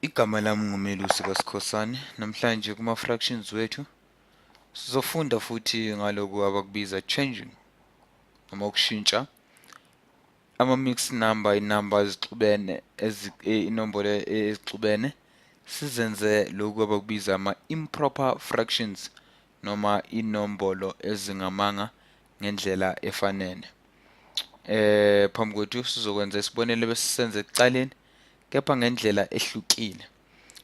Igama lami nguMelusi kaSikhosana. Namhlanje kuma-fractions wethu sizofunda futhi ngaloku abakubiza changing noma ukushintsha ama-mixed number, inamba ezixubene, inombolo ezixubene, sizenze lokhu abakubiza ama-improper fractions noma inombolo ezingamanga ngendlela efanele. Phambi kwethu sizokwenza isibonelo besisenze ekuqaleni, kepha ngendlela ehlukile.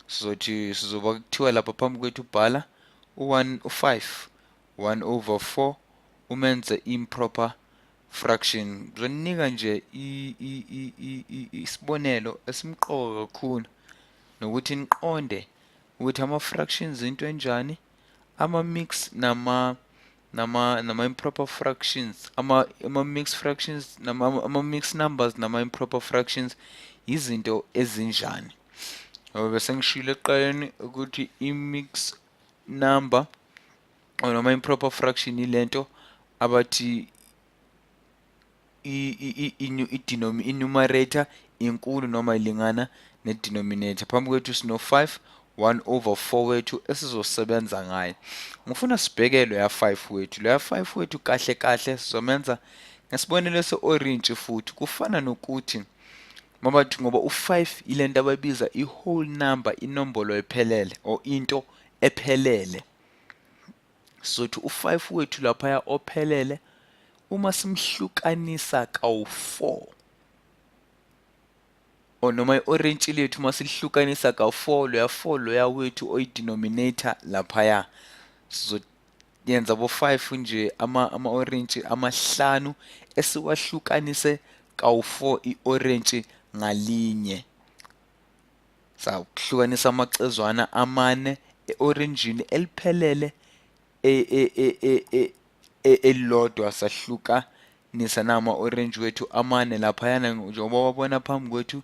Sizothi sizoba kuthiwa lapha phambi kwethu bhala u-1 u-5 1 over 4 umenze improper fraction. Ngizonika nje isibonelo esimqoka kakhulu nokuthi niqonde ukuthi ama-fractions into enjani, ama-mix nama-improper fractions, ama-mixed fractions, ama-mixed numbers nama-improper fractions izinto ezinjani. Ngoba bese ngishilo ekuqaleni ukuthi i-mix number or noma improper fraction ilento abathi i-numerator inkulu noma ilingana ne-denominator. Phambi kwethu sino-5 1 over 4 wethu esizosebenza ngayo. Ngifuna sibheke loya 5 wethu. Loya 5 wethu kahle kahle sizomenza ngesibonelo se-orintshi futhi. Kufana nokuthi mabathi ngoba u-5 ilento abayibiza i-whole number, inombolo ephelele or into ephelele. Sizothi u-5 wethu laphaya ophelele uma simhlukanisa kawu-4 or noma i-orintshi lethu uma silihlukanisa kawu-4, loya 4 loya wethu oyi-denominator laphaya, sizoyenza bo-5 nje ama-orintshi amahlanu esiwahlukanise kawu-4 i-orintshi ngalinye. Sawuhlukanisa amacezwana amane e-oranjini eliphelele elilodwa, sahlukanisa nama-orange wethu amane laphayana njengoba wabona phambi kwethu.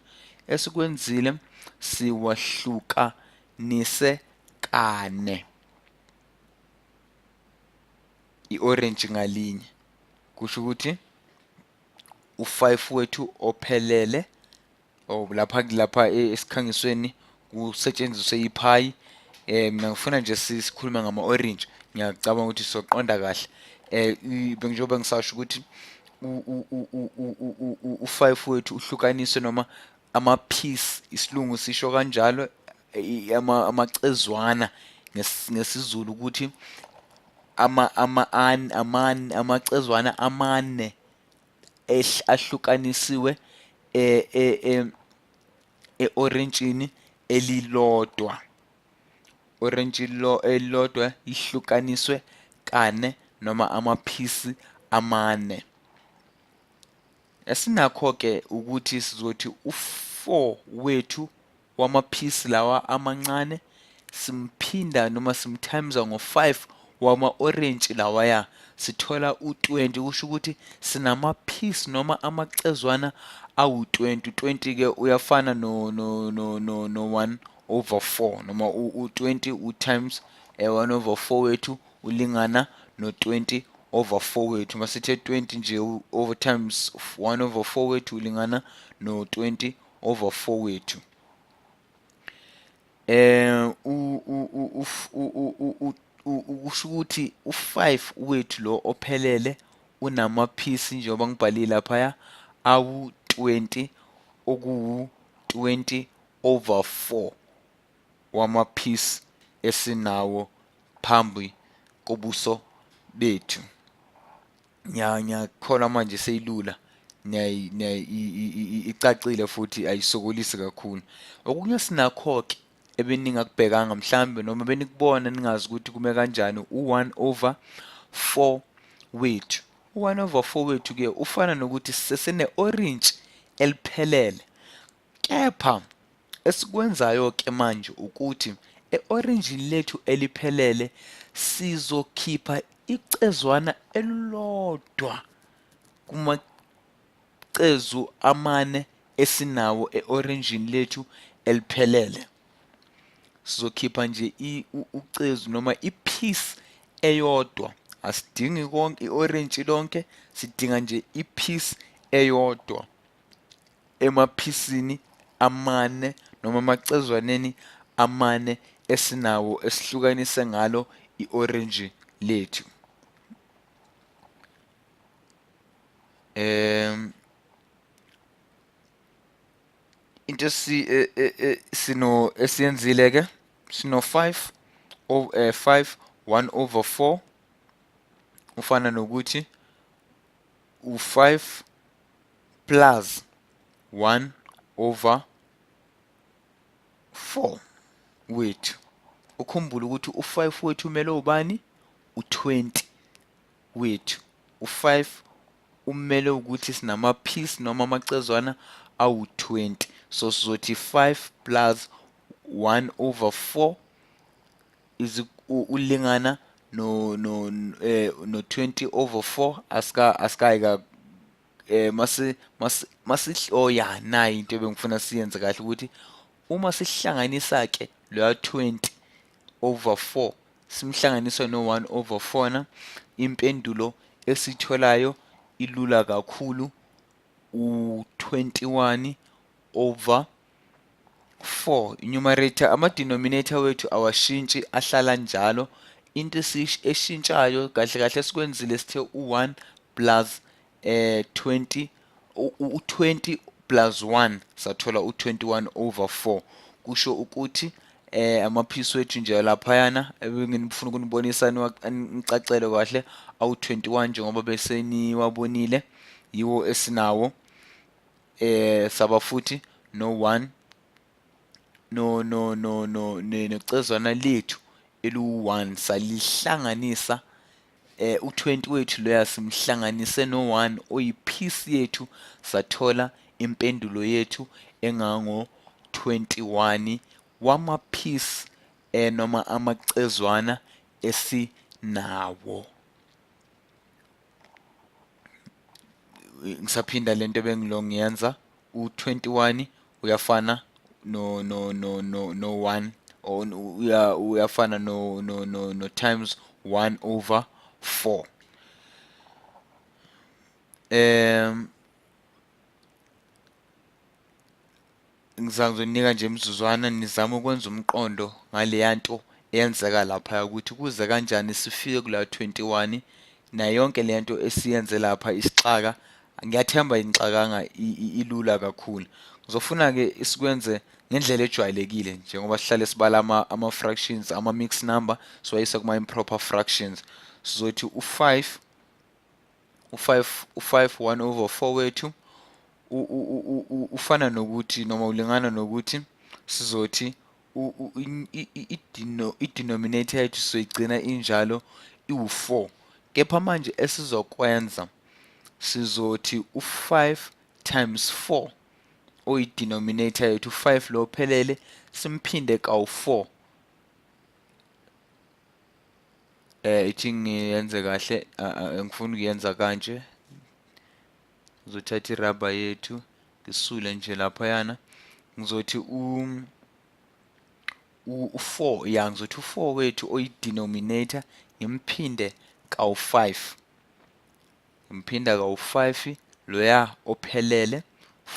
Esikwenzile siwahlukanise kane i-orange ngalinye, kusho ukuthi u-5 wethu ophelele or lapha esikhangisweni kusetshenziswe iphayi. Mina ngifuna nje sikhulume ngama-orange, ngiyacabanga ukuthi sizoqonda kahle. Njengoba ngisasho ukuthi u-5 wethu uhlukaniswe noma ama-piece, isilungu sisho kanjalo, amacezwana ngesiZulu ukuthi amacezwana amane ahlukanisiwe e-orentshini elilodwa. Orentshi elilodwa lihlukaniswe kane noma amaphisi amane. Esinakho-ke ukuthi sizothi u-4 wethu wamaphisi lawa amancane simphinda noma simtimes ngo-5 wama-orentshi lawaya, sithola u-20. Kusho ukuthi sinamaphisi noma amacezwana awu-20. U-20-ke uyafana no 1 over 4, noma u-20 u-times 1 over 4 wethu ulingana no-20 over 4 wethu. Masithe 20 nje over times 1 over 4 wethu ulingana no-20 over 4 wethu. Kusho ukuthi u-5 wethu lo ophelele unamaphisi njengoba ngibhalile laphaya awu-20, okuwu-20 over 4 wamaphisi esinawo phambi kobuso bethu. Ngiyakholwa manje seyilula, icacile futhi ayisokolisi kakhulu. Okunye sinakho-ke ebeningakubhekanga mhlambe noma benikubona ningazi ukuthi kume kanjani, u-1 over 4 wethu. U-1 over 4 wethu-ke ufana nokuthi sesine-orintshi eliphelele, kepha esikwenzayo-ke manje ukuthi e-oranjini lethu eliphelele sizokhipha icezwana elilodwa kumacezu amane esinawo e-oranjini lethu eliphelele. Sizokhipha nje ucezu noma i-piece eyodwa. Asidingi konke i-orange lonke, sidinga nje i-piece eyodwa emaphisini amane noma emacezwaneni amane esinawo esihlukanise ngalo i-orange lethu. Into sino esiyenzile ke, sino 5 5 1 over 4 ufana nokuthi u5 plus 1 over 4 wethu. Ukhumbule ukuthi u5 wethu umele ubani? U20 wethu. U5 umele ukuthi sinama piece noma amacezwana awu20. So sizothi 5 plus 1 over 4 is ulingana no no no 20 over 4. Asikayi ka mase mase oh ya, nayi into ebengifuna siyenze kahle, ukuthi uma sihlanganisa ke loya 20 over 4 simhlanganisa no 1 over 4 na, impendulo esitholayo ilula kakhulu, u21 over 4. Numerator, ama denominator wethu awashintshi, ahlala njalo. Into eshintshayo kahle kahle sikwenzile, sithe u1 plus 20, u20 plus 1 sathola u21 over 4. Kusho ukuthi amaphisi wethu nje laphayana ebengifuna ukunibonisa nicacele kahle awu21, njengoba bese niwabonile, yiwo esinawo. Saba futhi no 1 no no no no necezwana lethu elu1, salihlanganisa u20 wethu loya simhlanganise no1 oyipiece yethu, sathola impendulo yethu engango 21 wama piece noma amacezwana esinawo. Ngisaphinda lento ebengilo ngiyenza, u21 uyafana no no no no no 1 or uyafana no no no no times 1 over 4. Ngizonika nje imizuzwana nizame ukwenza umqondo ngaleya nto eyenzeka lapha, ukuthi kuze kanjani sifike kula 21 nayo yonke le nto esiyenze lapha isixaka. Ngiyathemba inixakanga, ilula kakhulu. Ngizofuna ke isikwenze ngendlela ejwayelekile, njengoba sihlale sibala ama fractions, ama mixed number siwayisa kuma improper fractions. Sizothi u5 u5 u5 1 over 4 wethu ufana nokuthi noma ulingana nokuthi sizothi i-denominator yethu soyigcina injalo iwu-4, kepha manje esizokwenza sizothi u5 times 4 oyi-denominator yethu, u5 lo phelele simphinde kawu-4. Ithi ngiyenze kahle, ngifuna ukuyenza kanje. Ngizothatha irabha yethu ngisule nje laphayana, ngizothi u4 ya, ngizothi u4 wethu oyi-denominator ngimphinde kawu-5, ngiphinda kawu-5 loya ophelele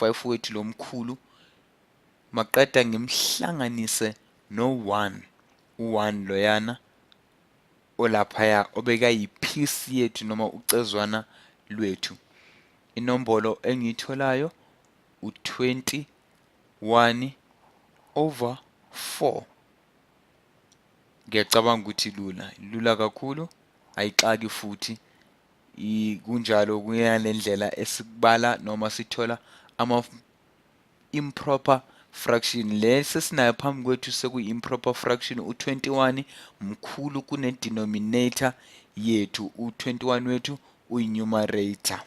5 wethu lomkhulu, maqeda ngimhlanganise no-1, u1 loyana olaphaya obeka yipiece yethu noma ucezwana lwethu. Inombolo engiyitholayo u21 over 4. Ngiyacabanga ukuthi lula, lula kakhulu, ayixaki futhi. Kunjalo kuyale ndlela esikubala noma sithola ama improper fraction. Le sesinayo phambi kwethu sekuyi improper fraction. U21 mkhulu kune denominator yethu, u21 wethu uyi-numerator.